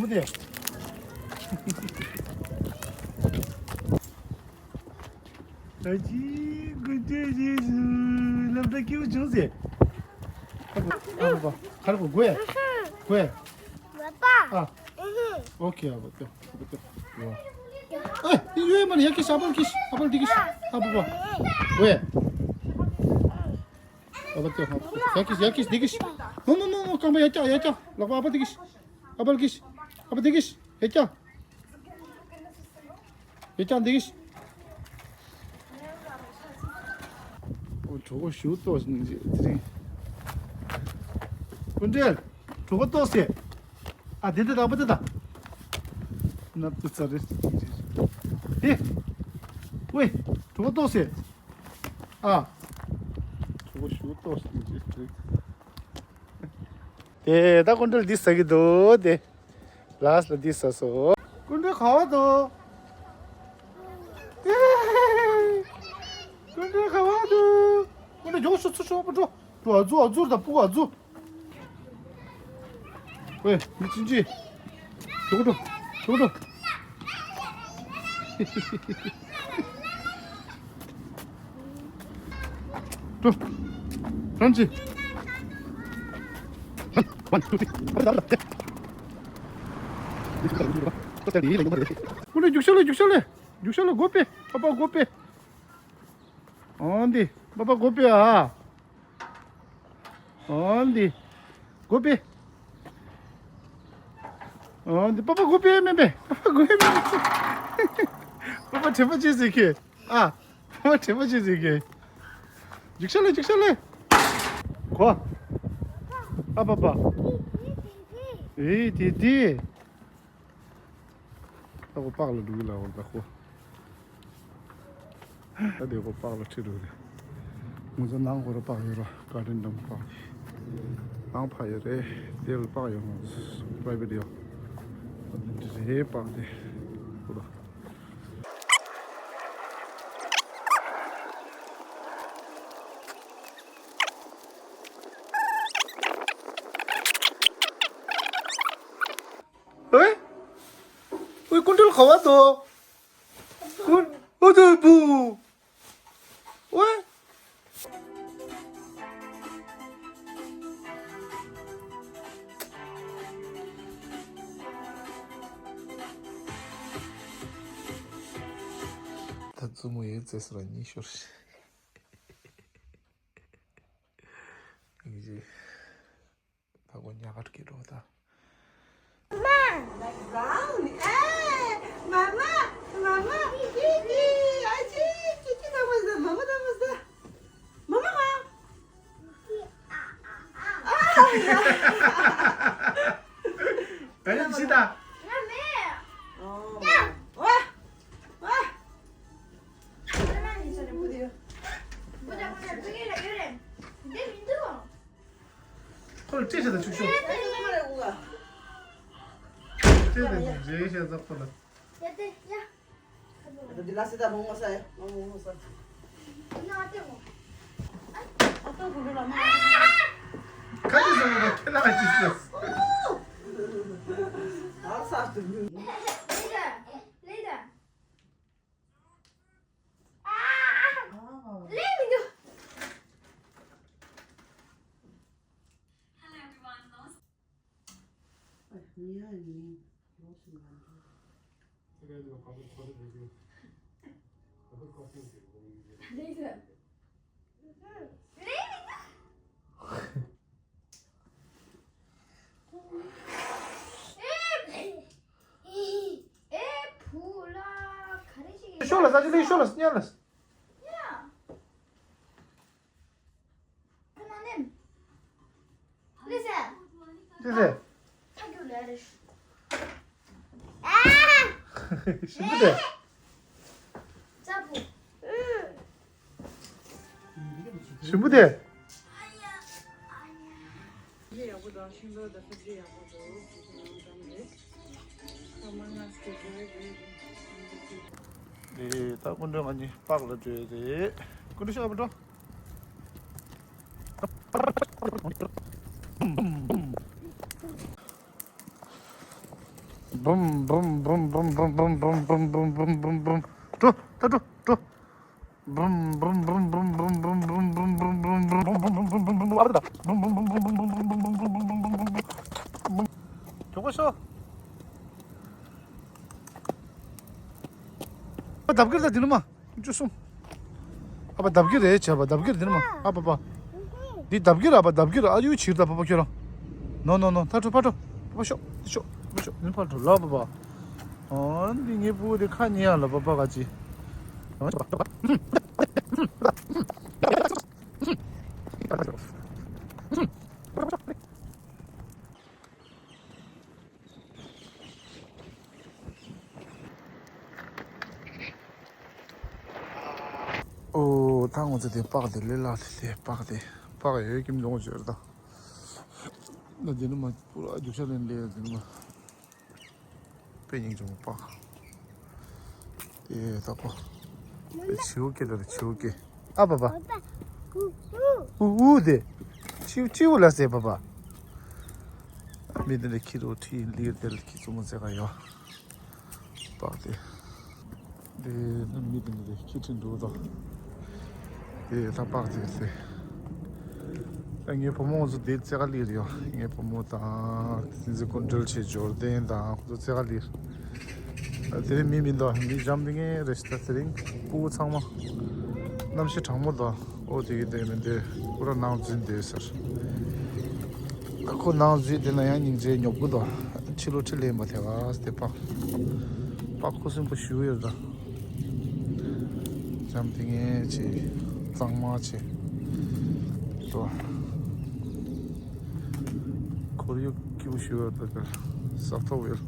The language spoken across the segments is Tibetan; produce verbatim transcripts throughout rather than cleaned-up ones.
མུ་དེ། ཨ་ཅི། དགུན་དུས་རྗེས་སུ་སློབ་གྲྭ་སྐྱིད་པོ་བྱུང་ཟེར། ཨ་ཁ་ར་གོ་གོ་ཡ། གོ་ཡ། ཨ། ཨོ་ཁེ། ཨ་བ་ཏོ། ཨ་བ་ཏོ། ཨ་ཡོད་མ་ནི་ཡ་ཀི་ཤ་བལ་ཀི་ཤ་བལ་དི་ཀི་ཤ་ཨ་བ་བ། གོ་ཡ། ཨ་བ་ཏོ། ཡ་ཀི་ཡ་ཀི་དི་ཀི་ཤ། ནོ་ནོ་ནོ་ནོ། རྐང་པ་ཡ་ཀྱག་ཡ་ཀྱག། ལག་པ་ཨ་བ་དི་ཀི་ཤ། ཨ་བལ་ཀི་ཤ། ཨ་བ་དི་ཀི་ཤ། ཡ་ཀྱག། ཡ་ཀྱག་འདི་གི། ཨོ་གྲོད་ཁོག་ཞུ་ཏོ་ནི་དེ་རིང་། ཀུན་འདྲེ། གྲོད་ཁོག་ཏོ་ཟེར། ཨ་དེ་དེ་དང་པོ་དེ་དང་། ནབ་ཏུ་ཙ་རེ། དེ། ཝེ། གྲོད་ཁོག་ཏོ་ཟེར། ཨ། གྲོད་ཁོག་ཞུ་ཏོ་ནི་དེ་རིང་། དེ་ད་ཀུན་འདྲེ་འདི་ཟ་གི་འདུག་དེ། ལཱས་ལ་འདི་ཟ་སོ། ཀུན་འདྲེ་ག་བ་འདུག་ཀུན་འདྲེ་ག་བ་འདུག་ཀུན་འདྲེ་མགྱོགས་ཤོག་ཚུར་ཤོག་པ་འགྲོ། འགྲོ་ཨ་ཛུ་ཨ་ཛུ་དང་སྤུ་གུ་ཨ་ཛུ། ཝེ་མི་ཅིན་ཅི། འགྲོ་འགྲོ། འགྲོ་འགྲོ། འགྲོ། རང་ཅི། One, two, three. ཀུན་འདྲེ་རྒྱུག་ཤ་ལེ་རྒྱུག་ཤ་ལེ། རྒྱུག་ཤ་ལེ་སྒོ་ཕྱེ། པ་པ་སྒོ་ཕྱེ། འོ་འདི། པ་པ་སྒོ་ཕྱེ་ཨ། འོ་འདི། སྒོ་ཕྱེ། འོ་འདི། པ་པ་སྒོ་ཕྱེ་མེད་པས། པ་པ་སྒོ་ཕྱེ་མེད་པས། པ་པ་དྲན་པ་བྱེད་ཟེར་ཁྱེད། ཨ། པ་པ་དྲན་པ་བྱེད་ཟེར་ཁྱེད། རྒྱུག་ཤ་ལེ་རྒྱུག་ཤ་ལེ། གོ། ཨ་པ་པ། ཨེ་དེ་དེ། ད་ཁོ་པགས་ལ་འགྲོ་གི་ལ་འོ་ད་ཁོ། ད་དེ་ཁོ་པགས་ལ་ཁྲིད་འགྲོ་གི་རེད། ང་ཚོ་ནང་ཁོ་ར་པགས་ཡོད་ར། ག་དྲིན་དང་པགས། ནང་ཕ་ཡོད་རེད། དེ་ལ་པགས་ཡོད། ང་ཚོ་པ་རའི་བེ་ཊི་ཡོད། འདི་རེད་པགས་དེ། ཁོ་ལ། ཨེ། ཨོའི་ཀུན་འདྲེ་ག་བ་འདུག་ཀུན། ཨོ་ཙི་བུ། ཨོའི། ད་བཙུན་མོ་ཡོད་ཚེ་སོ་ར་གཉིད་ཤོར་ཤི། ཨིན་ཇི། ད་ཁོ་ཉག་ག་སྐྱེས་འགྲོ་ད། Brown. ཨེ། མ་མ། མ་མ། ཀི་ཀི། ཨ་ཅེ། ཀི་ཀི་ད་མ་ཟ། མ་མ་ད་མ་ཟ། མ་མ་མ། ཨ་ཡ། ཨ་ཡ་ཅི་ད། ང་མེད། ཨོ། ཝ། ཝ། ཁོ་ལ་སྤྲད་བྱས་དང་ཆུག་ཤོག་སྤྲད་དང་རེ་བྱས་ཙང་ཁོ་ལ། ཁ་ཅིག་སོང་བ་ཁྱེད་རང་ཅིག་ཤོག་ལས་མི་འདུག་ལས་མི་འདུག་ཨེ་བུ་ལ་ག་རེ་ཞིག་ཤོག་ལ་ས་ཆ་ལ་ཤོག་ལ་སྙན་ལ། ཡ། ཁོ་ན་ནེམ། ལི་སེ། ལི་སེ། ཐ་གུ་ལ་རེ་ཤུ། ཨ། ཞིམ་པོ་དེ། ཙ་བུ། ཞིམ་པོ་དེ། ཡག་པོ་དང་ཤིང་ཏོག་དང་སྲིད་ཇུས་ཡག་པོ་འདུག་ཁ་མ་ང་སྐད་ཆ་རེད། ཨེ་ད་ཀུན་འདྲ་ང་གཉིས་པགས་ལ་འགྲོ་ཡས་རེད། ཀུན་འདྲ་ཤོག་ཨ་མ་འགྲོ། འགྲོ། ད་འགྲོ། འགྲོ། མགྱོགས་པོ་ཤོག་ཨ་བདབ་ཀིར་ད་དེ་ནུ་མ། བཅུ་གསུམ། ཨ་བ་བདབ་ཀིར་རེད་བྱས་པ་བདབ་ཀིར་དེ་ནུ་མ། ཨ་བ་བ། འདི་བདབ་ཀིར། ཨ་བ་བདབ་ཀིར། ཨ་ཡུ་ཕྱིར་ད་བ་བ་ཁྱོད་རང་། ནོ་ནོ་ནོ། ཐ་ཕྲོ་ཕ་ཕྲོ། ཕ་ཤོག་འདི་ཤོག་ཕ་ཤོག་འདི་ཕ་ཕྲོ་ལ་བ་བ། ཨོ་འདི་ངའི་བུ་དེ་ཁ་ཉེ་ཡ་ལ་བ་བ་ག་ཅི། ཨོ་ད་ང་ཚོ་དེ་པག་དེ་ལས་ལ་དེ་དེ་པག་དེ་པག་ཡོད་ཀྱིན་འདུག་ཅེས་རེད་ད། ན་དེ་ནི་མ་པུ་ར་རྒྱུག་ཤ་ལེན་ལེ་དེ་ནི་མ། དཔེ་སྙིང་རྗེ་མོ་པག་དེ་ད་པག་བྱིའུ་སྐད་དེ་རེད་བྱིའུ་སྐད། ཨ་བ་བ། ཨུ་ཨུ་དེ། བྱིའུ་བྱིའུ་ལ་ཟེར་བ་བ། མི་དེ་འདྲ་ཁྱི་རོ་ཁྲི་ལིར་དེ་ལ་ཁྱི་བཙུན་མོ་ཟེར་ག་ཡོད། པག་དེ། དེ་ནི་མི་དེ་འདྲ་ཁྱི་ཁྲི་འགྲོ་དང་། དེ་ད་པག་དེ་ཟེར། ད་ངའི་བུ་མོ་ཚོ་དེ་རྩེ་ག་ལིར་ཡོད། ངའི་བུ་མོ་དང་དེ་ཚོ་ཀུན་གྲོལ་ཆེ་འབྱོར་ལྡན་དང་ཁོ་ཚོ་རྩེ་ག་ལིར། དེ་རིང་མི་མི་འདུག་མི་འཇམ་དེ་ངའི་རེ་ཞིག་ད་དེ་རིང་སྤུ་གུ་ཚང་མ་གནམ་གཤིས་གྲང་མོ་འདུག་ཨོ་དེ་གི་དེ་མི་འདུག་ཁོ་ར་ནང་འཛུལ་འདུག་ཟེར། ད་ཁོ་ནང་འཛུལ་དེ་ན་ཡང་སྙིང་རྗེ་ཉོབ་གུ་འདུག་ཕྱི་ལོ་ཁྲི་ལེན་པ་དེ་བ་དེ་པག་པག་ཁོ་སུན་པོ་ཞུ་ཡོད་ད། འཇམ་དེ་ངའི་ཆེ་གཙང་མ་ཆེ་དོ། ཁོར་ཡུག་སྐྱིད་པོ་ཞུ་ཡོད་ད་དེ་ས་ཐོག་ཡོད།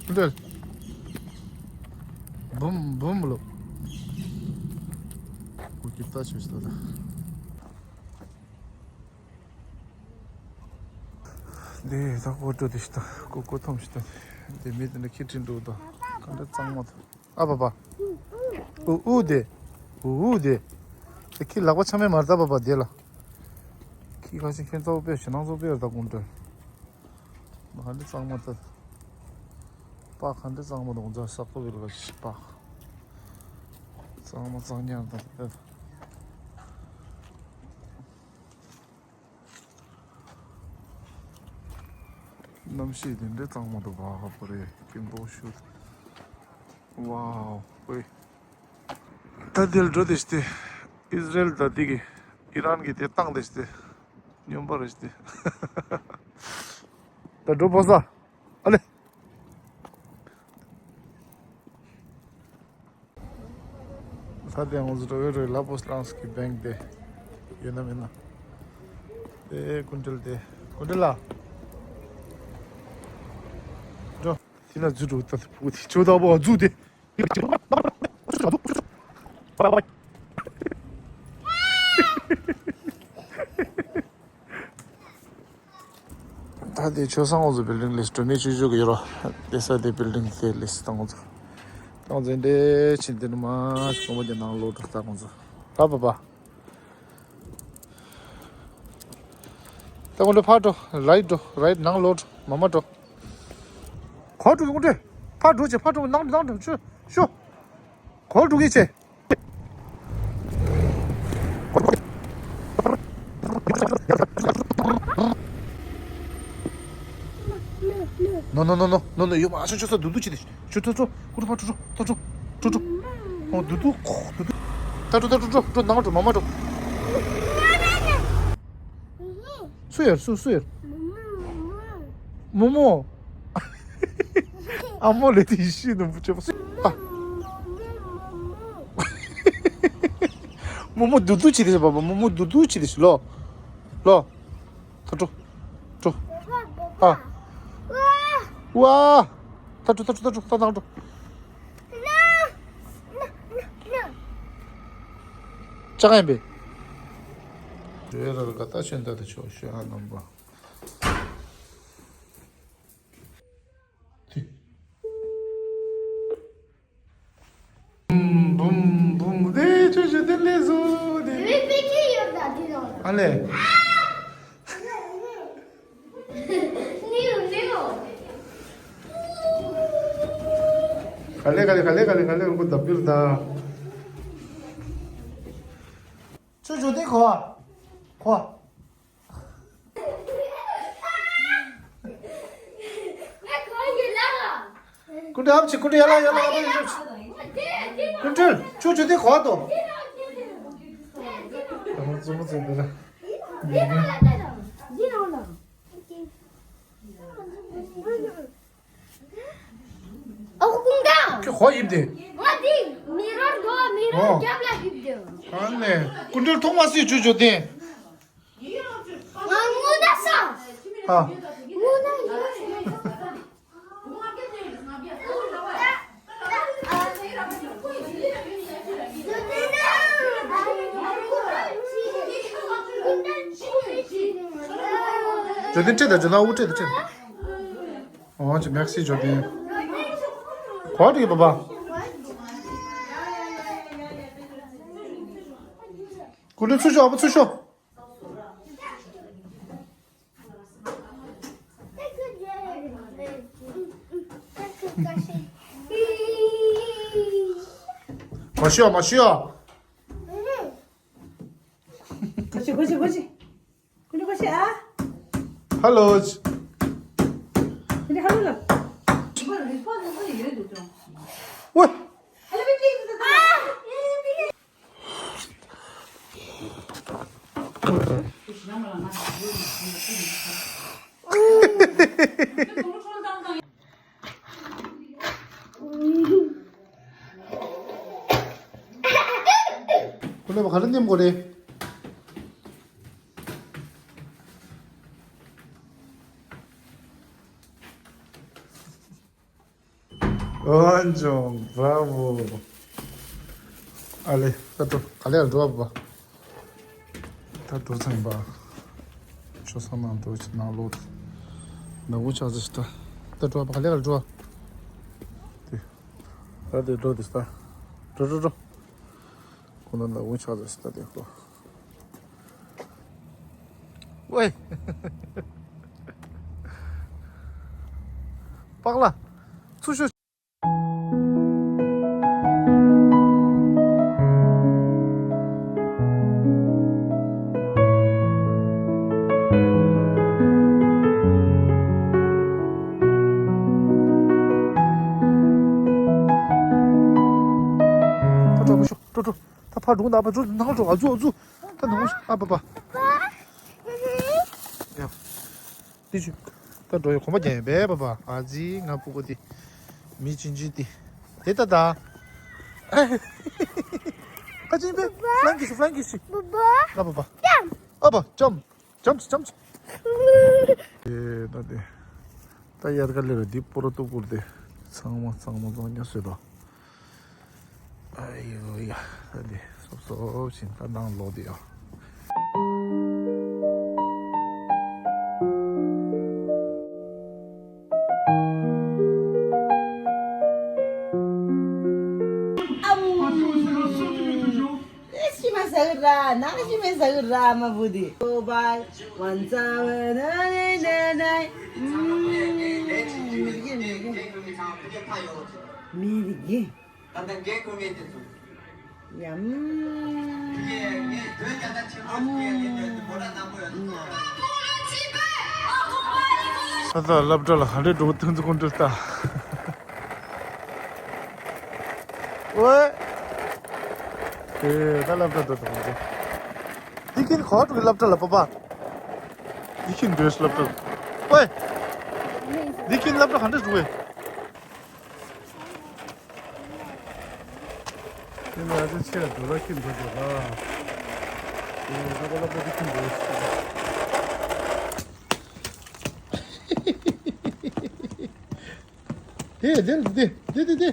འདིར། འབུམ་འབུམ་ལོ། ཁོ་ཀྱི་ལྟ་ཆོས་ཤིག་ལྟ་ད། འདི་ད་ཀོ་ཏོ་དེ་ཤི་ད་ཀོ་ཀོ་ཐོམ་ཤི་ད། འདི་མི་དེ་འདྲ་ཁྱི་ཁྲིན་འགྲོ་ད་ག་འདྲ་གཙང་མ་ད། ཨ་བ་བ། ཨུ་ཨུ་དེ། ཨུ་ཨུ་དེ། དེ་ཁྱི་ལག་པ་ཆ་མེད་མ་རེད་ད་བ་བ་དེ་ལ། ཁྱི་ཁ་ཤས་ཁྱེད་ཚོ་དཔེ་ཞེ་ནང་ཚོ་དཔེ་རེད་ད་དགོངས་དྲན། མ་ག་འདྲ་གཙང་མ་ད། པག་ག་འདྲ་གཙང་མ་དང་ཚ་ས་ཀོ་བིལ་ག་ཤི་པག་གཙང་མ་གཙང་ཉར་དང་ད། གནམ་གཤིས་དེ་འདྲའི་གཙང་མ་འདུག་ག་ཧ་པོ་རེད་སྐྱིད་པོ་ཞུ། ཝའོ་ཝེ། ད་དེ་ལ་འགྲོ་དེ་ཤི་སྟེ། ཨིས་རལ་ད་དེ་གི་ཨི་རན་གི་དེ་བཏང་དེ་ཤི་སྟེ། སྨྱོན་པ་རེད་ཤི་སྟེ། ད་འགྲོ་བོ་ས། ཨ་ལེ། ད་དེ་ང་ཚོ་འགྲོ་གི་རེད་ལ་པོ་སི་ལངས་ཀྱི་བེང་དེ། ཡོད་ན་མེད་ན། དེ་ཀུན་གྲིལ་དེ། ཀུན་གྲིལ་ལ། འགྲོ། དེ་ལ་འཛུལ་འགྲོ་ད་བུ་དེ་ཆོ་ད་བོ་འཛུལ་དེ། ད་དེ་ཆོས་སང་ང་ཚོ་བིལ་ཌིང་ལས་སྒྲོན་མེ་བཅུ་བཅུ་གི་ཡོད་རོ། དེ་ས་དེ་བིལ་ཌིང་དེ་ལས་སི་ད་ང་ཚོ། ད་ང་ཚོ་འདྲེ་ཕྱིན་དེ་ནི་མ་ཞིག་གོང་མ་དེ་ནང་ལོག་འགྲོ་ད་ང་ཚོ། ད་བ་བ། ད་ང་ཚོ་ཕར་འགྲོ་རའིཊ་འགྲོ་རའིཊ་ནང་ལོག་འགྲོ་མ་མ་འགྲོ། གོ་འགྲོ་ང་འདྲེ། ཕར་འགྲོ་ཆེ་ཕར་འགྲོ་ནང་འགྲོ་ནང་འགྲོ་ཤོ་ཤོ། གོ་འགྲོ་གི་ཆེ། ནོ་ནོ་ནོ་ནོ་ནོ་ནོ། ཡོ་མ་ཨ་ཆོ་ཆོ་ས་དུ་དུ་ཅི་དེ་ཆོ་ཆོ་ཆོ། ཁུ་རུ་ཕ་ཆོ་ཆོ་ཆོ་ཆོ་ཆོ་ཆོ། ཨོ་དུ་དུ་ཁོ་དུ་དུ། ད་ཆོ་ད་ཆོ་ཆོ་ཆོ་ནང་ཆོ་མ་མ་ཆོ། སུ་ཡར་སུ་སུ་ཡར། མོ་མོ། ཨ་མོ་ལེ་དེ་ཤི་ནུ་བུ་ཆོ་སུ། ཨ། མོ་མོ་དུ་དུ་ཅི་དེ་ཤི་བ་བ་མོ་མོ་དུ་དུ་ཅི་དེ་ཤི་ལོ། ལོ། ད་འགྲོ། འགྲོ། ཨ། ཝ། ད་འགྲོ་ད་འགྲོ་ད་འགྲོ་ད་ནང་འགྲོ། ཅག་ཡིན་པས། རེ་ར་ར་ག་ད་ཆེན་ད་ད་ཆོག་ཤོད་ཨ་ནམ་པ། འབུམ་འབུམ་འབུམ་དེ་ཆོས་ཆོས་དེ་ལས་བཟོ་དེ། དེ་བས་ཕལ་ཆེར་ཡོད་ད་དེ་ལ། ཨ་ལས། ག་ལེ་ག་ལེ་ག་ལེ་ག་ལེ་ག་ལེ། ཁོ་ད་པིར་ད། ཆུ་ཆུ་དེ་གོ། གོ། ཀུན་དྲིན་ཨ་ཕ་ཆི། ཀུན་དྲིན་ཡ་ལ་ཡ་ལ་ཨ་ཕ་ཆི། ཀུན་དྲིན་ཆུ་ཆུ་དེ་གོ་དོ། ད་མ་ཙུ་མ་ཙུ་འདི་ལ། ཨོ་ཀུན་དགའ། ཁྱོད་ཧོ་ཡིབ་དེ། ང་དེ་མི་རོར་དོ་མི་རོར་ཨོ། རྒྱབ་ལ་ཡིབ་དེ། ཨ་ནེ། ཀུན་དྲིན་ཐོག་མ་སི་ཆུ་ཆུ་དེ། ང་ངུ་ད་ས། ཨ། ངུ་ད་ཡིབ། ཇོ་ཏན་ཁྲིད་དང་ཇོ་ཏན་དབུ་ཁྲིད་དང་ཁྲིད། ཨོ་ཅི་མེག་སི་ཇོ་ཏན། གོ་དྲི་པ་པ། ཀུན་དྲིན་ཚུར་ཤོག་ཨ་ཕ་ཚུར་ཤོག་མ་ཤི་ཨ། མ་ཤི་ཨ། གོ་ཤི་གོ་ཤི་གོ་ཤི། ཀུན་དྲིན་གོ་ཤི་ཨ། ཧ་ལོ། ཀུན་དྲིན་ཧ་ལོ་ལབ། ཝེ། ཁོ་ལ་བ་ག་རེ་ནེམ་གོ་རེ། ཨོ་ཇོང་། བྷ་ར་བོ། ཨ་ལེ། ད་འགྲོ། ག་ལེར་འགྲོ་བ། ད་འགྲོ་ཚང་པ། ཆོ་ས་ནང་འགྲོ་ཅི་ནང་ལོག་ནག་པོ་ཆགས་ཚར་ཤག་ད་འགྲོ་བ། ག་ལེར་འགྲོ་བ། དེ། ད་དེ་འགྲོ་དེ་ད། འགྲོ་འགྲོ་འགྲོ། ཁོ་ན་ནག་པོ་ཆགས་ཚར་ཤག་ད་དེ་ཁོ། ཝེ། པགས་ལ། ཚུར་ཤོག་ད་འགྲོ་མི་ཤོག་འགྲོ་འགྲོ། ད་ཕར་འགྲོ་ན་ཕར་འགྲོ། ནང་འགྲོ། ཨ་ཙུ་ཨ་ཙུ། ད་ནང་ཨ་པ་པ། ཡ། ཏི་ཅུ། ད་འགྲོ་ཡི་གོམ་པ་རྒྱག་ཡ་བས་པ་པ། ཨ་ཙི་ང་ཕྲུ་གུ་དེ། མི་ཆུང་ཆུང་དེ། དེ་ད་ད། ཨ་ཅི་བས། ཧྥ་ལན་གི་ཤི། ཧྥ་ལན་གི་ཤི། ང་པ་པ། ཨ་པ་ཅམ། ཅམ་ཅམ། ཨེ་ད་དེ། ད་དབྱར་ཁ་ལེ་ར་འདི་སྤོ་ར་ཏོ་བསྐུར་ཏེ། ཚང་མ་ཚང་མ་ཚང་མ་ཉ་སོད་དོ། ཨ་ཡོ་ཡ། ད་འདི་སོབ་སོབ་བཞིན་ད་ནང་ལོག་དེ་ཡ། ཤི་མ་ཟ་གི་ར། ནང་ཤི་མ་ཟ་གི་ར། མ་བུ་དེ། ཨོ་བ། ཝན་ཙ་ཝན་ནའི་ནའི་ནའི། མི་རྒན་མི་རྒན། མི་རྒན། ཡམ། ཨམ། ད་ལྟ་སློབ་གྲྭ་ལ་ག་འདྲས་འགྲོ་ཐུན་ཚོད་ཀུན་འགྲུལ་ལྟ། ཨོའེ། ཨེ་ད་སློབ་གྲྭ་འགྲོ་ཐུབ་འགྲོ། འདི་ཁྱིམ་ག་པར་འགྲོ་གི། སློབ་གྲྭ་ལ་པ་པ། འདི་ཁྱིམ་འགྲོ་སློབ་གྲྭ་ལ། ཨོའེ། འདི་ཁྱིམ་སློབ་གྲྭ་ག་འདྲས་འགྲོ་གི། དེ་ནས་ཨ་ཅེ་ཆེ་འགྲོ་ལ་ཁྱིམ་འགྲོ་འགྲོ་ལ། དེ་ནས་ད་པ་སློབ་གྲྭ་འདི་ཁྱིམ་འགྲོ། དེ་དེ་དེ་དེ་དེ་དེ།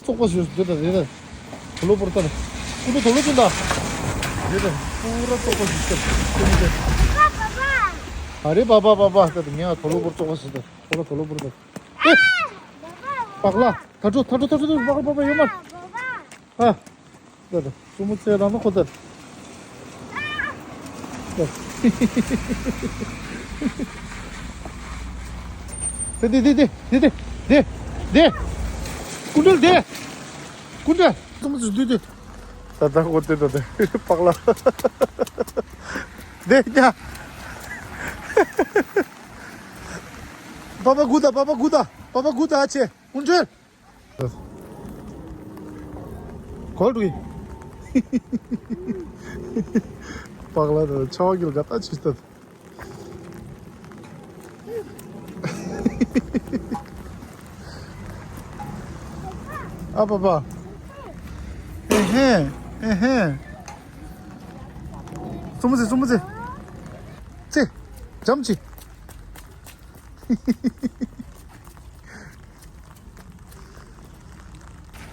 ཙོག་པ་ཞིག་འདི་དང་རེད་ད། དོ་ལོ་པོར་ལྟ་ད། ཀུ་ཏུ་དོ་ལོ་ཅན་ད། རེད་ད། པུ་ར་ཙོག་པ་ཞིག་ལྟ། ཨ་རེ་པ་པ་པ་པ་ལྟ་ད། ངས་དོ་ལོ་པོར་ཙོག་པ་ཞིག་ལྟ། པུ་ར་དོ་ལོ་པོར་ལྟ། ཨེ། པག་ལ། ད་འགྲོ་ད་འགྲོ་ད་འགྲོ། པག་ལ་པག་ལ་ཡོད་མ། ཨ། ད་ད་སྲུ་མོ་ཚེ་རང་ན་ཁོ་ད། དེ་དེ་དེ་དེ་དེ་དེ་དེ་དེ། སྐུ་མགྲོན་དེ། སྐུ་མགྲོན། ཙུམ་ཙུ་དེ་དེ། ད་ད་ཁོ་དེ་ད་དེ་པག་ལ། དེ་ཉ། པ་པ་གུ་ད། པ་པ་གུ་ད། པ་པ་གུ་ད་ཨ་ཆེ། སྐུ་མགྲོན། གོལ་ཌི། པག་ལ་དང་ཆ་བ་གིལ་ག་ད་ཆུ་ལྟ། ཨ་པ་པ། ཨེ་ཧེ། ཨེ་ཧེ། སུ་མུ་ཙི། སུ་མུ་ཙི། ཙི། འཇམ་ཅི།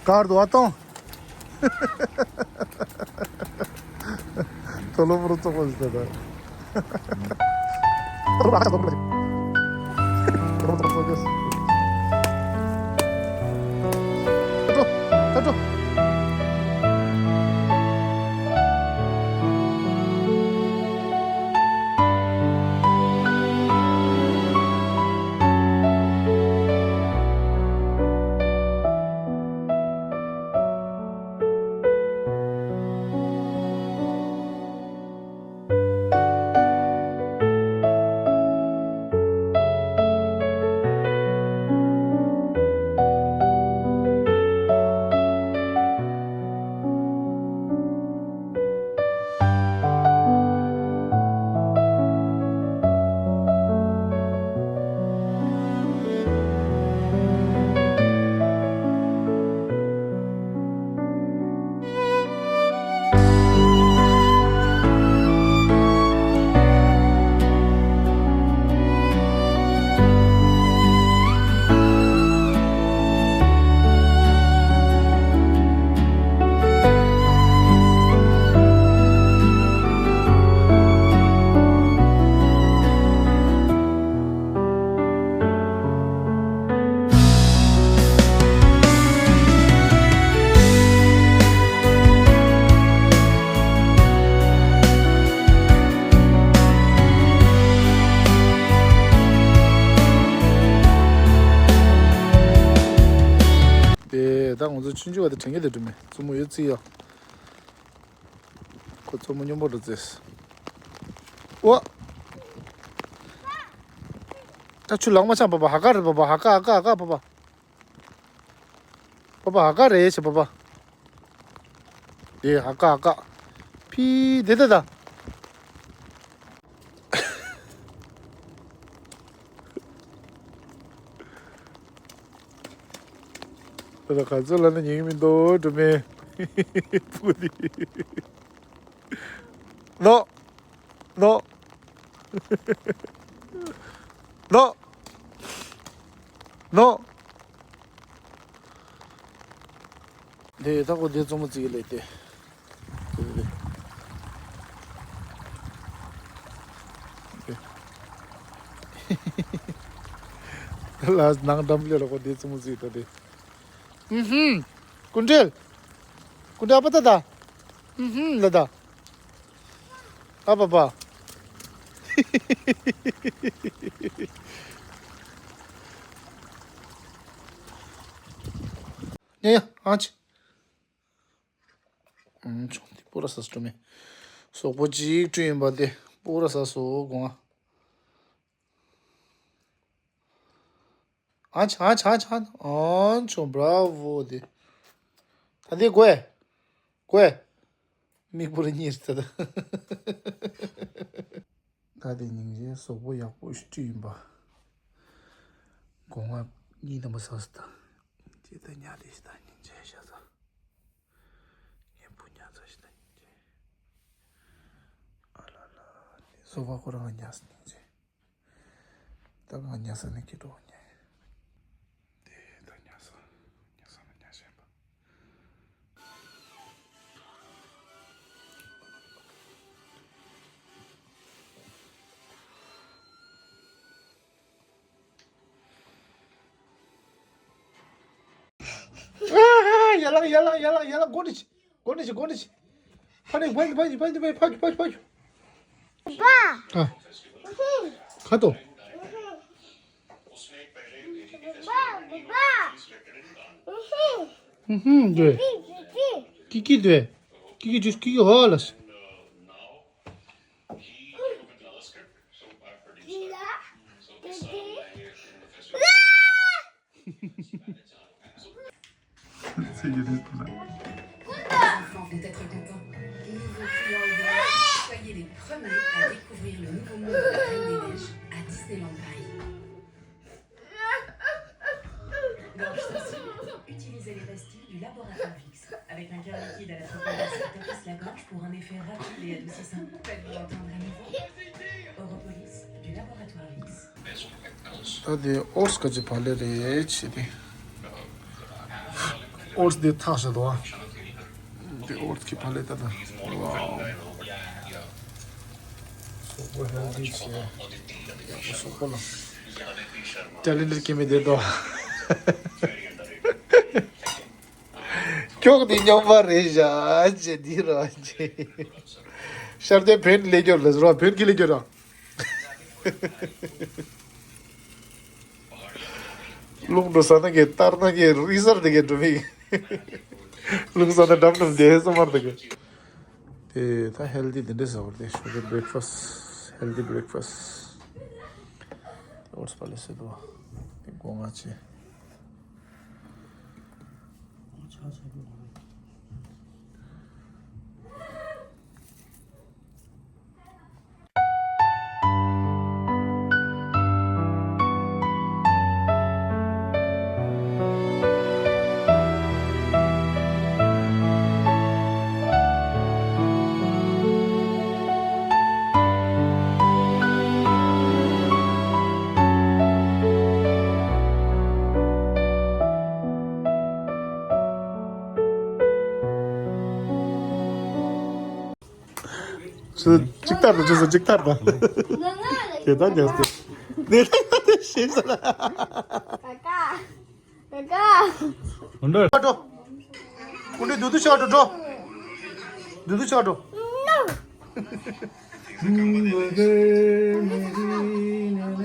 ཀར་དུ་བ་ཏོང་། ཐོ་ལོ་པོ་རོ་ཙོག་པོ་ཟེར་ད། དེ་ད་ང་ཚོ་ཆུང་ཆུང་བ་དེ་དྲན་གྱི་དེ་འགྲོ་མེད། བཙུན་མོ་ཡོད་ཚིག་ཡ། ཁོ་བཙུན་མོ་སྙོམས་པོ་འགྲོ་ཙེས། ཨོ། ད་ཆུ་ལག་མ་ཆག་པ་པ། ཧ་ཀ་རེད་པ་པ། ཧ་ཀ་ཧ་ཀ་ཧ་ཀ་པ་པ། པ་པ་ཧ་ཀ་རེད་ཟེར་པ་པ། དེ་ཧ་ཀ་ཧ་ཀ། ཕི་དེ་ད་ད། ད་ད་ག་ཚོད་ལ་ནི་ཉིན་མི་འདུག་འགྲོ་མེད། ཕུ་དེ། ནོ། ནོ། ནོ། ནོ། དེ་ད་ཁོ་དེ་བཙུན་མོ་བརྩི་གི་ལས་དེ། དེ་ལ་ནང་འགྲམ་ལས་ལ་ཁོ་དེ་བཙུན་མོ་བརྩི་ད་དེ། ཧུམ་ཧུམ། སྐུ་མགྲོན། སྐུ་མགྲོན་ཨ་ཕ་ད་ད། ཧུམ་ཧུམ་ལ་ད། ཨ་པ་པ། ཡ་ཡ་ཨ་ཅི། ཨང་ཆུང་དེ་སྤུ་ར་ས་སུ་མེ། སོག་པོ་གཅིག་བཀྲུས་ཡིན་པ་དེ་སྤུ་ར་ས་སོ་དགོངས་ཨ། ཨ་ཆ་ཨ་ཆ་ཨ་ཆ་ཨ་ཆོ་བྷ་ར་ཝོ་དེ། ད་དེ་དགོས། དགོས། མིག་སྤུ་ར་གཉིས་རེད་ད། ད་དེ་སྙིང་རྗེ་སོག་པོ་ཡག་པོ་ཞིག་བཀྲུས་ཡིན་པ། སྒོ་ང་གཉིས་དམ་པ་ས་སུ་ད། དེ་ད་ཉ་དེ་ཞིག་ད་སྙིང་རྗེ་ཤ་ཚ། ངའི་བུ་ཉ་ཚ་ཞིག་ད་སྙིང་རྗེ། ཨ་ལ་ལ། དེ་སོ་པ་ཁོ་རང་ཉ་སྙིང་རྗེ། ད་ང་ཉ་ས་ནས་སྐྱེ་འགྲོ་ཉེ། དེ་ད་ཉ་ས། ཉ་ས་ན་ཉ་ཤེས་པ། ཡ་ལ་ཡ་ལ་ཡ་ལ་ཡ་ལ་སྒོ་འདི་ཕྱེ། སྒོ་འདི་ཕྱེ། སྒོ་འདི་ཕྱེ། ཕ་ནི་ཕ་ནི་ཕ་ནི་ཕ་ནི་ཕ་ནི་ཕ་ནི་ཕ་ནི་ཕ་ནི། ཨ། ཁ་དོ། ཧུམ་ཧུམ་འདོད། ཀི་ཀི་འདོད། ཀི་ཀི་ཇུས་ཀི་ཀི་ཧོ་ལ། Enfants vont être contents. Nouveau client Uber Eats, soyez les premiers à découvrir le nouveau monde de la Reine des Neiges à Disneyland Paris. Gorge sensible, utilisez les pastilles du laboratoire Vicks. Avec un cœur liquide à la propolis qui tapisse la gorge pour un effet rapide et adoucissant. Faites-vous entendre à nouveau. Europolis du laboratoire Vicks. ད་དེ་ཨོ་ཊི་སི་ག་ཅི་བ་ལེ་རེད་བྱས་ཏེ། ཨོ་ཊི་སི་དེ་ཐག་ཤ་དོ། དེ་ཨོ་ཊི་སི་གི་བ་ལེ་ད་ད། ཝའོ། སོག་པོ་ཧེལ་ཐི་བྱས། སོག་པོ་ལ། ཊེ་ལེན་ཊེཌ་སྐྱེ་དམན་དེ་དོ། ཀྱོག་འདི་སྨྱོན་པ་རེད་བཞག་ཅེས་འདི་རོ་ཅེས། ཤར་དེ་བོན་ལས་སྐྱོར་ལ་རོ་བོན་གྱི་ལས་སྐྱོར་རོ། རླུང་འགྲོ་ས་ན་གི་ལྟར་ན་གི་རི་སར་དེ་གི་འགྲོ་མི། རླུང་ས་ན་འགྲམ་འགྲམ་དེ་སོ་མར་དེ་གི། དེ་ད་ཧེལ་ཐི་དེ་འདྲས་ཟ་བར་དེ་ཤོ་གི་བྷི་རེག་ཕ་སི། ཧེལ་ཐི་བྷི་རེག་ཕ་སི། ཨོ་ཊི་སི་པ་ལེ་སེ་དོ། དེ་སྒོ་ང་ཆེ། ཅིག་ལྟར་དུ་ཅི་ཟེར་ཅིག་ལྟར་དུ། དེ་ལྟར་ཉར་ཏེ། དེ་ལྟར་ཤེས་ས་ལ། ཀ་ཀ། ཀ་ཀ། འགྲོ། འགྲོ། ཀུན་དུ་དུ་ཤ་འགྲོ་འགྲོ། དུ་དུ་ཤ་འགྲོ།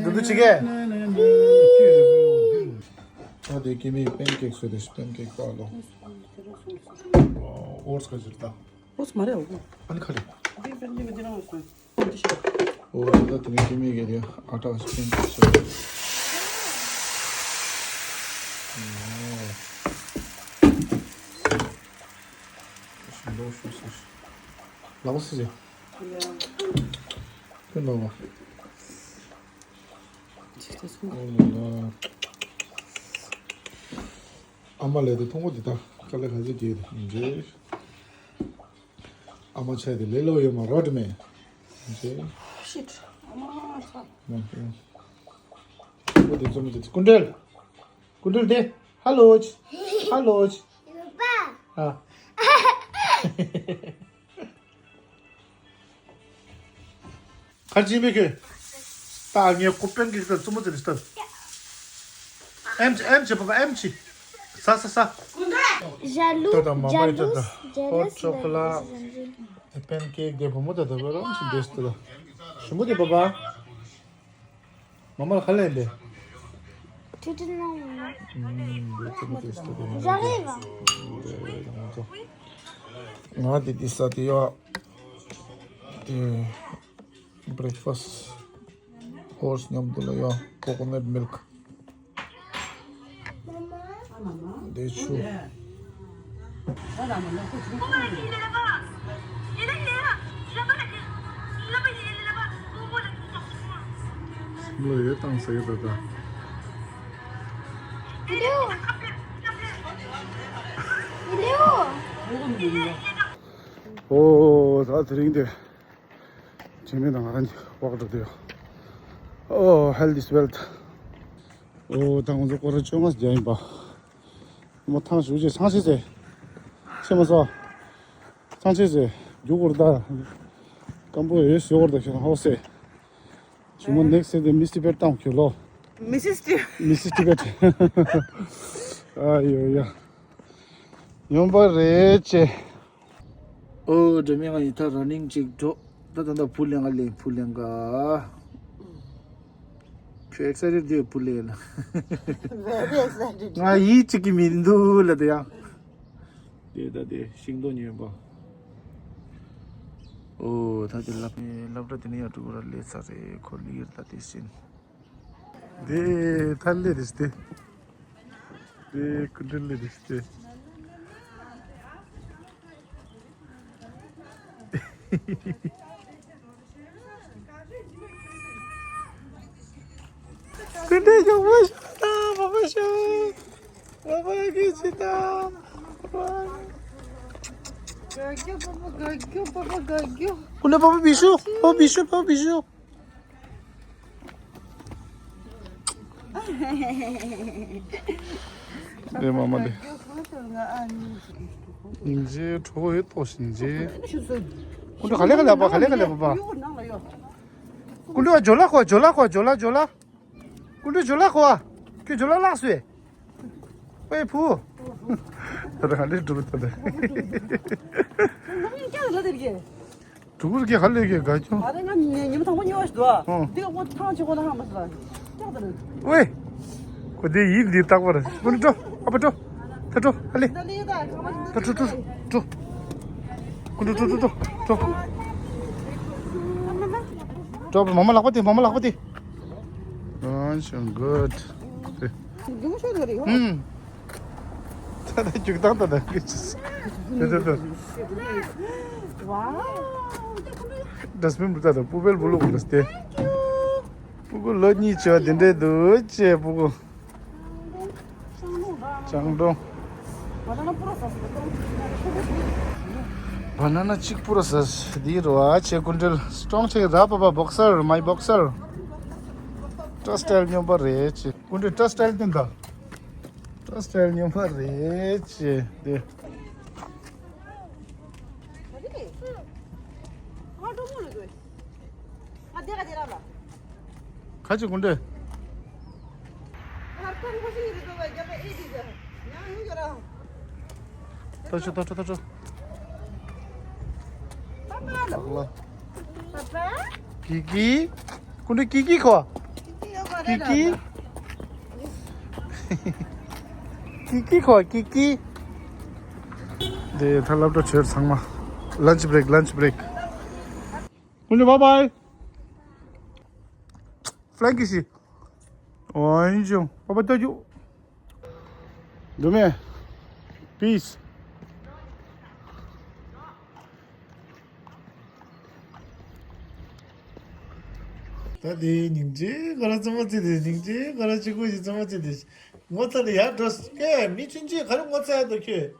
དུ་དུ་ཅི་གེ། ཨ་དེ་ཀི་མི་པན་ཀེག་བཟོས་རེད། པན་ཀེག་པ་ལོ། ཨོ་ཊི་སི་ག་ཟེར་ད། ཨོ་ཙི་མ་རེད་འོ། ཨ་ནི་ཁ་རེད། འདི་པན་ཀེག་འདི་རང་སོང་། འདི་ཤ། ཨོ་ད་དེ་ནི་ཀི་མི་གི་རེད། ཨ་ཊ་ཅི་པན་ཀེག་ཟེར། ཨོ། ཤིང་ཏོག་ཤུ་སི། ལག་པ་སི་ཟེར། ཁྱོད་ལོ་བ། ཨ་མ་ལས་དེ་མཐོང་གོ་དེ་དག་དཀའ་ལས་ག་ཚོད་བརྒྱབ་དེ་འདྲའི། ཨ་མ་ཆ་དེ་ལས་སླ་པོ་ཡོད་མ་རེད་མེད། འདྲའི། ཤིཊ། ཨ་མ་ཆ། ཨོ་དེ་ཚོ་མི་དེ་ཀུན་འདྲེལ། ཀུན་འདྲེལ་དེ། ཧ་ལོ་ཅི། ཧ་ལོ་ཅི། ཨ། ཁར་ཅི་མི་ཁྱོད། ད་ངས་ཁོ་པན་ཀེག་ད་བཙུན་མོ་དེ་ནི་སྟབས། ཨེམ་ཆི་ཨེམ་ཆི་པ་པ་ཨེམ་ཆི། ས་ས་ས། ཇ་ལུ། ད་ད་མ་མ་ཡི་ད་ད། ཇ་ལུ། ཧོ་ཊི་ཅོ་ཀོ་ལེ་ཊི། པན་ཀེག་དེ་བུ་མོ་ད་ད་བ་རང་ཆི་བེ་སི་ད། ཞི་མོ་དེ་པ་པ། མ་མ་ལ་ཁ་ལེན་པས། ཁྲིད་ཁྲིད་གནང་མ་མ། ཨུམ། འདི་ཚོ་མི་དེ་སྟོད་དེ་མ་རེད། ང་དེ་དེ་ས་དེ་ཡོད། དེ་བྷི་རེག་ཕ་སི། ཧོར་སི་མཉམ་དུ་ལ་ཡོད། ཀོ་ཀོ་ནཊ་མིལ་ཀི། དེ་ཆུ། ལོ་ཡོད་དང་ཟེར་གི་འདུག་ད། ཨོ་ད་དེ་རིང་དེ་ཇི་མི་དང་ང་རང་གི་ཝོག་འགྲོ་དུས། ཨོ་ཧེལ་ཐི་ཨིས་ཝེལ་ཐི། ཨོ་ད་ང་ཚོ་སྐོར་ར་བཅོ་ལྔ་བརྒྱབ་ཡིན་པ། མོ་ཐང་ཞུ་རྗེས་སང་ཤེས་ཟེར། ཤེས་མ་སོང་། སང་ཤེས་ཟེར། རྒྱུག་གོར་ད། སྐམ་པོ་ཡོད་ཟེར་གོར་ད་ཤེས་ཧོ་ཟེར། ཞུ་མོ་ནེག་སི་ཟེར་དེ་མི་སི་ཊི་བེཊ་བཏང་ཁྱོད་ལོ། མི་སི་སི་ཊི། མི་སི་ཊི་བེཊ། ཨ་ཡོ་ཡ། ཡོང་པ་རེད་ཅེ། ཨོ་འདྲ་མི་ང་ཡི་ད་ར་ནིང་ཅིག་འགྲོ། ད་ ད་ད་བུ་ལེན་ག་ལེན་བུ་ལེན་ག་ཁྱོད་ཨེག་སའི་ཊེཌ་རེད་བུ་ལེན་ལ། Very excited. ང་ཡིད་གཅིག་གི་མི་འདུག་ལ་དེ་ཡང་། དེ་ད་དེ་ཤིང་སྡོང་ཉོས་པ། ཨོ་ད་དེ་སློབ་སློབ་གྲྭ་དེ་ནས་ཡར་འགྲོ་གི་ར་ལས་ཚར་རེད་ཁོ་ལི་ཡར་ད་དེ་ཤིན། དེ་ཐ་ལེ་རེད་དེ། དེ་ཀུན་དྲིན་ལེ་རེད་དེ། ཀུན་དྲིན་ཡག་པོ་ཞིག་དང་མང་པོ་ཞིག་མང་པོ་གི་ཅི་དང་། དགའ་སྐྱོ་པ་པ་དགའ་སྐྱོ་པ་པ་དགའ་སྐྱོ། ཀུན་དྲིན་པ་པ་བི་ཤུ་པ་པ་བི་ཤུ་པ་པ་བི་ཤུ། ལེ་མ་མ་ལེ། སྙིང་རྗེ་གྲོགས་ཡོད་ཏོ་སྙིང་རྗེ། ཀུན་དྲིན་ག་ལེ་ག་ལེ་པ་ག་ལེ་ག་ལེ་པ་པ། ཀུན་དྲིན་ཇོ་ལ་ཁོ་ཇོ་ལ་ཁོ་ཇོ་ལ་ཇོ་ལ། ཀུན་དྲིན་ཇོ་ལ་ཁོ་ཁྱོད་ཇོ་ལ་ལགས་སུ། ཨེ་བུ། ད་ད་ག་ལེ་འགྲུབ་ད་ད། ཀུན་དྲིན་ཀྱང་ལ་དེར་གྱེས། གྲུ་གུར་གྱི་ཧ་ལས་ཀྱི་དགའ་སྐྱོ། ཨ་རེ་ང་ཉི་ཉི་མ་དང་པོ་ཉོ་བ་ཞིག་འདུག་ཨ། ཨོ། འདི་ག་ཐང་ཆེ་གོ་ན་ཧ་མ་སོང་། ཀྱག་ད་རེད། ཝེ། ཁོ་དེ་ཡིད་འདི་རྟག་པར་ཀུན་འགྲོ་ཨ་པ་འགྲོ། ད་འགྲོ་ཧ་ལས། ད་ལི་ད་ག་མ་ད་འགྲོ་འགྲོ་འགྲོ། ཀུན་འགྲོ་འགྲོ་འགྲོ་འགྲོ་འགྲོ། འགྲོ་པ་མ་མ་ལག་པ་དེ་མ་མ་ལག་པ་དེ། ཨོ་ཤོ་གུད། རྒྱུ་མ་ཤོད་ནི་རེད་ཡོ། ཨུམ། ད་ལྟ་རྒྱུག་སྟངས་ད་ལྟ་གི་ཅིས། དེ་དེ་དེ། ཝའོ། ཌ་སི་བིན་བུ་ད་ལྟ་སྤུ་བེལ་བུ་ལུག་ལ་སྟེ། སྤུ་གུ་ལོ་གཉིས་བྱས་པ་དེ་འདྲས་འདུག་ཅེས་སྤུ་གུ། ཅང་ཏོང་། བ་ན་ན་གཅིག་པུ་ར་ཟ་འདི་རུ་བ་ཆེ་ཀུན་དྲིན་སི་ཊོང་ཆེ་ར་པ་པ་བོག་སར་མའི་བོག་སར། ཏྲ་སི་ཊའིལ་སྨྱོན་པ་རེད་ཅེ། ཀུན་དྲིན་ཏྲ་སི་ཊའིལ་སྟོན་ད། ཏྲ་སི་ཊའིལ་སྨྱོན་པ་རེད་ཅེ་དེ། ཁ་ཅིག་ཀུན་དྲིན། ད་ཤོ་ད་ཤོ་ད་ཤོ། ཀི་ཀི། ཀུན་དྲིན་ཀི་ཀི་ཁོ། ཀི་ཀི། ཀི་ཀི་ཁོ་ཀི་ཀི། དེ་ད་སློབ་གྲྭ་ཆོས་ཚང་མ། ལན་ཆི་བྷི་རེག་ལན་ཆི་བྷི་རེག་ཀུན་དྲིན་བྷའི་བྷའི། ཕ་ལན་ཀི་ཤི། ཨོ་ཡིན་ཅུང་པ་པ་ལྟ་རྒྱུ། འདུག་མེ། པིས། ད་དེ་སྙིང་རྗེ་ཁོ་ར་རྩེད་མོ་རྩེ་དེ་སྙིང་རྗེ་ཁོ་ར་གཅིག་པུ་ཞིག་རྩེད་མོ་རྩེ་དེ། ངོ་ཚ་ནས་ཡར་འགྲོ་སྐད་མི་ཆུང་ཆུང་ག་རེ་ངོ་ཚ་ཡ་འདུག་ཁྱོད།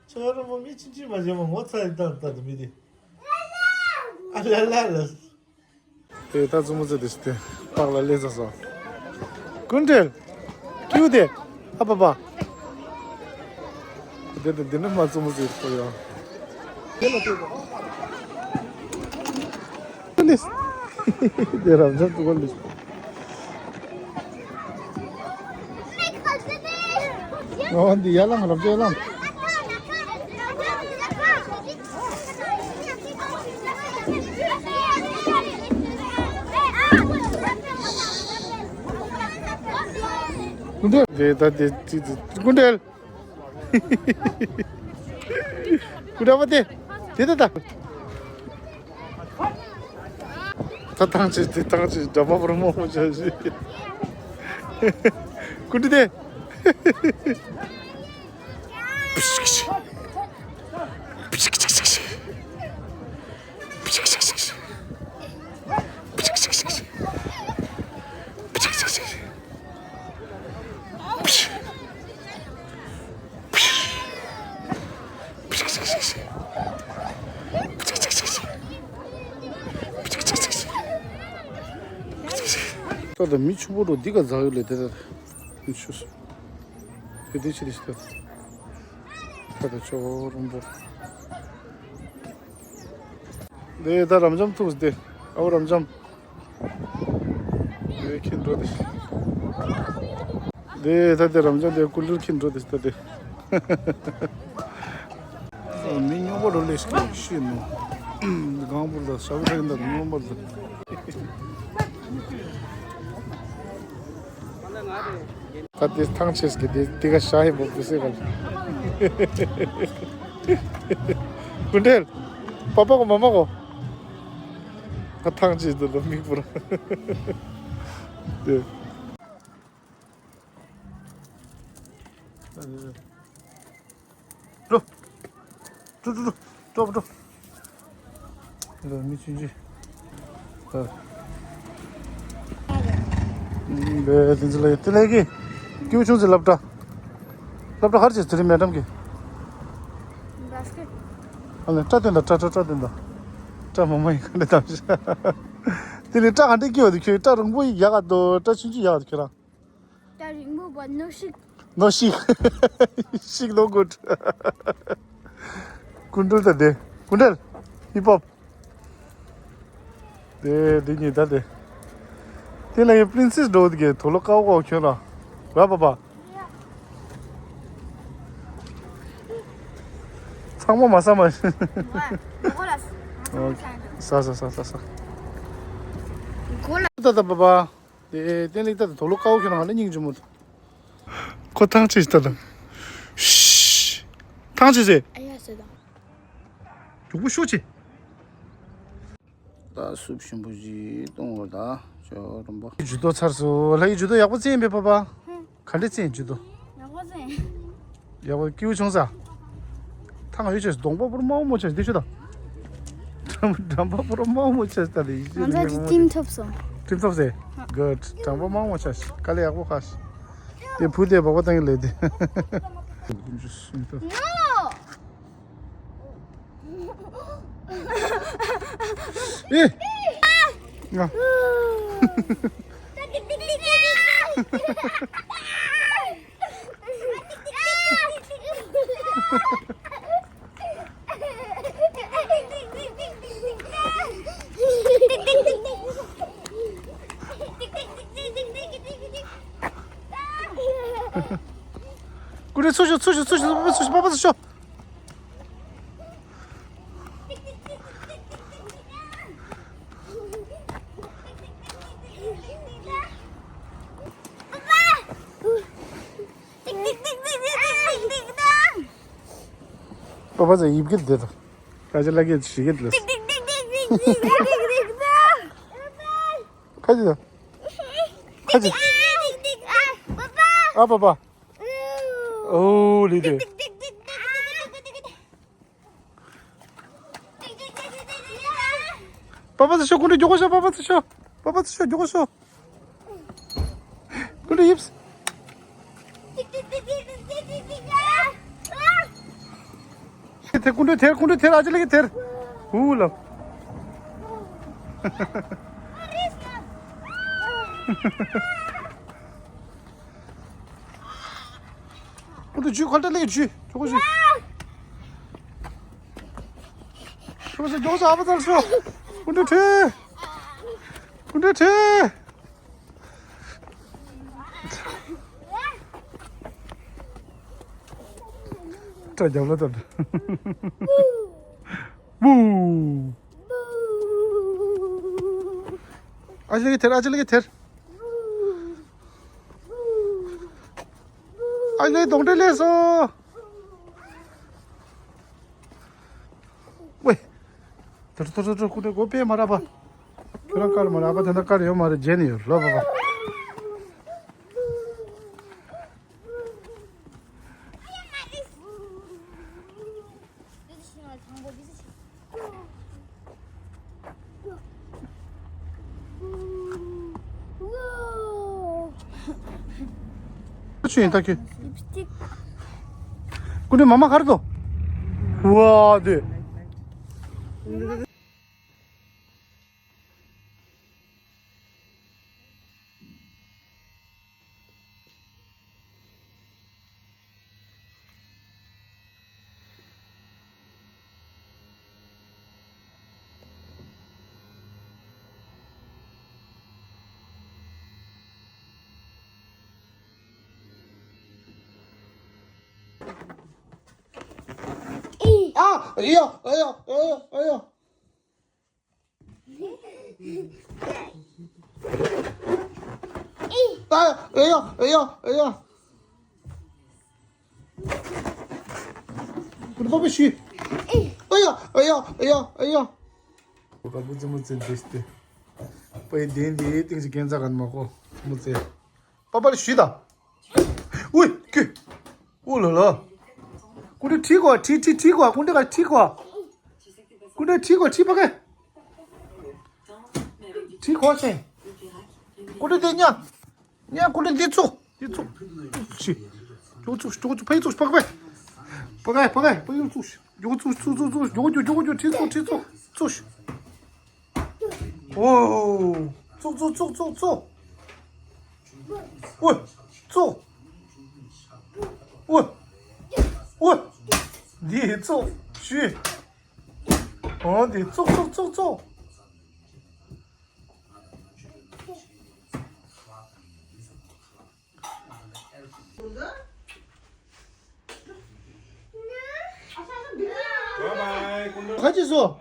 ཁྱོད་རང་མོ་མི་ཆུང་ཆུང་མ་བྱས་མ་ངོ་ཚ་ཡ་ད་ད་དུ་མི་དེ། ཨ་ལ་ལ་ལ། དེ་ད་བཙུན་མོ་ཚོ་དེ་ཞིག་དེ་པགས་ལ་ལས་ཚ་སོང་། ཀུན་དྲིན། ཀྱུ་དེ། ཨ་པ་པ། དེ་དེ་དེ་ནི་མ་བཙུན་མོ་ཚོའི་ཐོ་ཡོང་། དེ་ལ་དེ་ཀུན་དྲིན། དེ་རབ་འབྱམས་ཀུན་དྲིན། ང་འདི་ཡར་ལངས་རབ་འབྱམས་ལངས། ཀུན་དྲིན། དེ་ད་དེ་ཅི་ཅི་ཀུན་དྲིན། ཀུན་དྲིན་པ་དེ། དེ་ད་ད། ད་ཐང་ཆད་དེ་ཐང་ཆད་འདྲ་མ་པོར་མོ་མོ་བྱ་ཞིག་ཀུན་དྲིན་དེ། ད་ལྟ་མི་ཆུང་པོ་འགྲོ་འདི་ག་འཛག་ཡོད་ལས་དེ་ལྟར་མི་ཆུ་སོ། དེ་དེ་ཆི་དེ་ཞིག་ད། ད་ལྟ་ཅོག་རོང་པོ། དེ་ད་རབ་འབྱམས་ཐུག་སྟེ། ཨའོ་རབ་འབྱམས། དེ་ཁྱེད་འགྲོ་དེ། དེ་ད་དེ་རབ་འབྱམས་དེ་ཀུན་དྲིན་ཁྱེད་འགྲོ་དེ་ད་དེ། མི་སྨྱོ་པོ་འགྲོ་ལས་ཤིག་ཤི་ནོ། གང་པོར་ད་ཤ་བོ་ཐག་ཡིན་ད་ནོར་མར་ད། ད་དེ་ཐང་ཆད་ཀྱི་དེ་དེ་ག་ཤ་ཧེ་བོ་བུ་སེ་ག་ལ། ཀུན་འདྲེལ། པ་པ་གོ་མ་མ་གོ། ད་ཐང་ཆད་དུ་ལོ་མིག་པུར། དེ། འགྲོ། འགྲོ་འགྲོ་འགྲོ། འགྲོ་འགྲོ། འགྲོ་མི་ཆུང་ཆུང་། ཨ། འབའ་དེ་ཚོ་ལ་དེ་ལས་ཀྱི། ཀྱུ་ཆུང་ཚེ་སློབ་གྲྭ། སློབ་གྲྭ་ཧར་ཅེས་དེ་རིང་མེད་འགྲམ་གྱི། བྷ་སི་ཀེ་ཊི། ཨ་ལས་སྐྲ་བསྟན་ད་སྐྲ་སྐྲ་སྐྲ་བསྟན་ད། སྐྲ་མང་མང་ཡིན་ག་འདྲ་དམ་ཤ། དེ་ལས་སྐྲ་ག་འདྲ་སྐྱེ་བ་དེ་ཁྱོད་སྐྲ་རིང་པོ་ཡག་ག་འདུག་སྐྲ་ཆུང་ཆུང་ཡག་ག་འདུག་ཁྱོད་རང་། ད་རིང་མོ་བ་ནོ་ཤིག་ནོ་ཤིག་ཤིག་ནོ་གུད། ཀུན་འགྲུལ་ད་དེ། ཀུན་འགྲུལ། ཧིབ་ཧོབ། དེ་དེ་གཉིས་ད་དེ། དེ་ལ་ཡི་པི་རིན་སེ་སི་འགྲོ་དེ་གའི་དུག་ལོག་ཀའོ་ཀའོ་ཁྱོད་ར། ར་པ་པ། ཚང་མ་མ་ཟ་མ། ས་ས་ས་ས་ས། ད་ད་པ་པ། དེ་དེ་ལེགས་ད་དུག་ལོག་ཀའོ་ཁྱོད་རང་ང་ལ་སྙིང་རྗེ་མོ། ཁོ་ཐང་ཆད་ལྟ་དང་། ཤི། ཐང་ཆད་ཟེར། ཨ་ཡ་ཟེར་དང་། མགྱོགས་པོ་ཤོག་ཅིག་ད་སུབ་ཞིམ་པོ་ཞིག་གཏོང་བ་ད་ཅོ་རོམ་པ། ཇུ་དོ་ཚར་སོང་། ལྷ་ཡི་ཇུ་དོ་ཡག་པོ་རྩེས་ཡིན་པས་པ་པ། ག་འདྲས་རྩེས་ཡིན་ཇུ་དོ། ཡག་པོ་རྩེས་ཡིན། ཡག་པོ་སྐྱིད་པོ་བྱུང་ས། ཐང་ཡོད་ཆེ་གདོང་པ་པོར་དམའ་བོ་མོ་ཆེ་འདི་ཆུ་དང་། འགྲམ་པ་པོར་དམའ་བོ་མོ་ཆེ་ད་ལི་ང་ཚོ་ཅི་ཊིམ་ཐོབ་སོང་། ཊིམ་ཐོབ་སེ། གུཌ། འགྲམ་པ་དམའ་བོ་ཆེ་དཀའ་ལས་ཡག་པོ་ཁ་ཤས། དེ་བུ་དེ་སྦག་སྦག་བཏང་གི་ལས་དེ། ནོ། ཨེ། ང་། ཀུ་རེ་ཚུར་ཤོག་ཚུར་ཤོག་ཚུར་ཤོག་པ་པ་ཚུར་ཤོག་པ་པ་ཚུར་ཤོག་པ་པ་ཚ་ཡིབ་གི་དེ་དང་། ཁ་ཅི་ལ་གི་ཞི་གི་དེ། ཁ་ཅི་དང་། ཁ་ཅི། ཨ་པ་པ། ཨོ་ལི་དེ། པ་པ་ཚ་ཤོག་ཀུན་ཏུ་མགྱོགས་པོ་ཤོག་པ་པ་ཚ་ཤོག་པ་པ་ཚ་ཤོག་མགྱོགས་པོ་ཤོག་ཀུན་ཏུ་ཡིབས། དེ་ཀུན་ཏུ་དེར་ཀུན་ཏུ་དེར་ཨ་ཅི་ལ་གི་དེར། ཧུ་ལ། ཀུན་ཏུ་ཇུས་ཁོལ་ཏ་ལེ་ཇུས། ཇོ་ཁོ་ཇུས། ཇོ་ཁོ་ཇོ་ཁོ་ཨ་བ་ཙལ་ཤོ། ཀུན་ཏུ་ཁྲེ། ཀུན་ཏུ་ཁྲེ། ཏྲ་རྒྱབ་ལ་ཏྲ། བུ། ཨ་ཅི་ལེ་གི་ཐེར། ཨ་ཅི་ལེ་གི་ཐེར། ཨ་ལེ་གདོང་འདྲེ་ལས་སོ། ཝེ། ཐུར་ཐུར་ཐུར་ཐུར་ཀུ་ཏེ་གོ་པེ་མ་ར་པ། ཁྱོད་རང་དཀར་མ་ར་པ་དེ་འདྲ་དཀར་ཡོད་མ་རེད་རྗེན་ཡོད་ལོ་པ་པ། ཆུ་ཡིན་ད་ཁྱོད། ཀུ་ནི་མ་མ་གར་དོ། ཝ་དེ། ཨ། ཨ་ཡ། ཨ་ཡ། ཨ་ཡ། ཨ་ཡ། ཨ་ཨེ་ཡ་ཨེ་ཡ་ཨེ་ཡ། ཁོ་ནི་པ་པ་ཤི། ཨེ་ཡ་ཨེ་ཡ་ཨེ་ཡ་ཨེ་ཡ། ཁོ་པ་པུ་ཙི་མོ་ཙེ་འདི་སྟེ། པའི་དེན་དེ་ཏིང་ཅི་རྒན་ཚ་གན་མ་ཁོ་མོ་ཙེ། པ་པ་ལ་ཤི་ད། ཨུའི་ཀི། ཨུ་ལ་ལ། ཀུན་དེ་ཁྲི་གོ་ཁྲི་ཁྲི་ཁྲི་གོ་ཀུན་དེ་ག་ཁྲི་གོ་ཀུན་དེ་ཁྲི་གོ་ཁྲི་པ་གེ། ཁྲི་གོ་ཆེ། ཀུན་དེ་དེ་ཉ། ཉ་ཀུན་དེ་འདི་ཚུགས། འདི་ཚུགས། ཤི། ཅོག་ཚུགས་ཅོག་ཚུགས་ཕ་ཡི་ཚུགས་པ་གེ་པ་གེ། པ་གེ་པ་གེ་ཡུ་ཚུགས། ཅོག་ཚུགས་ཚུགས་ཚུགས་ཚུགས་ཅོག་ཅོག་ཅོག་ཅོག་ཁྲི་ཚུགས་ཁྲི་ཚུགས་ཚུགས། ཨོ། ཙོག་ཙོག་ཙོག་ཙོག་ཙོག། ཨོ། ཙོག། ཨོ། ཨོ། འདི་ཙོག་ཞུ། ཨོ་འདི་ཙོག་ཙོག་ཙོག་ཙོག། ག་ཅི་སོ།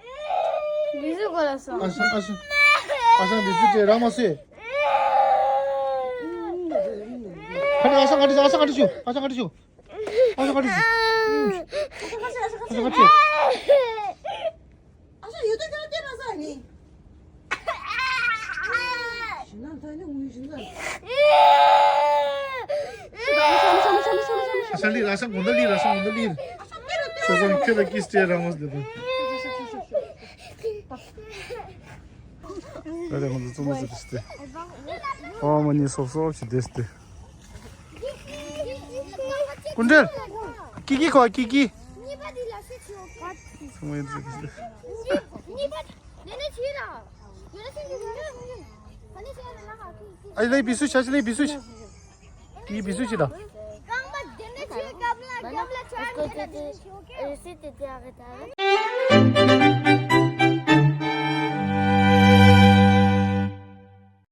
འདི་ཟུག་ག་ལ་སོང་། ཨ་ཞང་ཨ་ཞང་། ཨ་ཞང་འདི་ཚུ་ཅེ་ར་མ་སེ། ཁ་ནི་ཨ་ཞང་ཁ་ནི་ཨ་ཞང་ཁ་ནི་ཤུ་ཨ་ཞང་ཁ་ནི་ཤུ། ཨ་ཞང་ཁ་ནི་ཤུ། ཨ་ཞང་ཁ་ནི་ཤུ། ཨ་ཞང་ཡོད་དོ་ཁྱོད་དེ་ར་ས་ནི། ཨ་ཞང་ལི་ཨ་ཞང་གོང་ད་ལི་ཨ་ཞང་གོང་ད་ལི། ཆོས་སྐྱོང་ཁྱོད་ལ་ཀིས་སྤྲད་རང་མོ་ཟེར་དོ། ད་རེ་ཁོང་ཚོ་བཙུན་མོ་ཟེར་ཏེ། ཨོ་མ་ནི་སོབ་སོབ་ཞིག་བསྡད་དེ། ཀུན་འདྲེ། ཀི་ཀི་ཁོ་ཀི་ཀི། ཚང་མ་ཡིན་ཟེར་ཏེ། ཨ་ལེ་བི་སུ་ཆ་ཆ་ལེ་བི་སུ་ཆ། ཀི་བི་སུ་ཆི་ད། རྐང་པ་དེ་འདྲ་བྱེད་སྐབས་ལ་རྒྱབ་ལ་ཆ་འདི་འདྲ་བྱེད་ཨོ་ཁེ། ཨེ་སི་དེ་དེ་ཨ་གི་ད།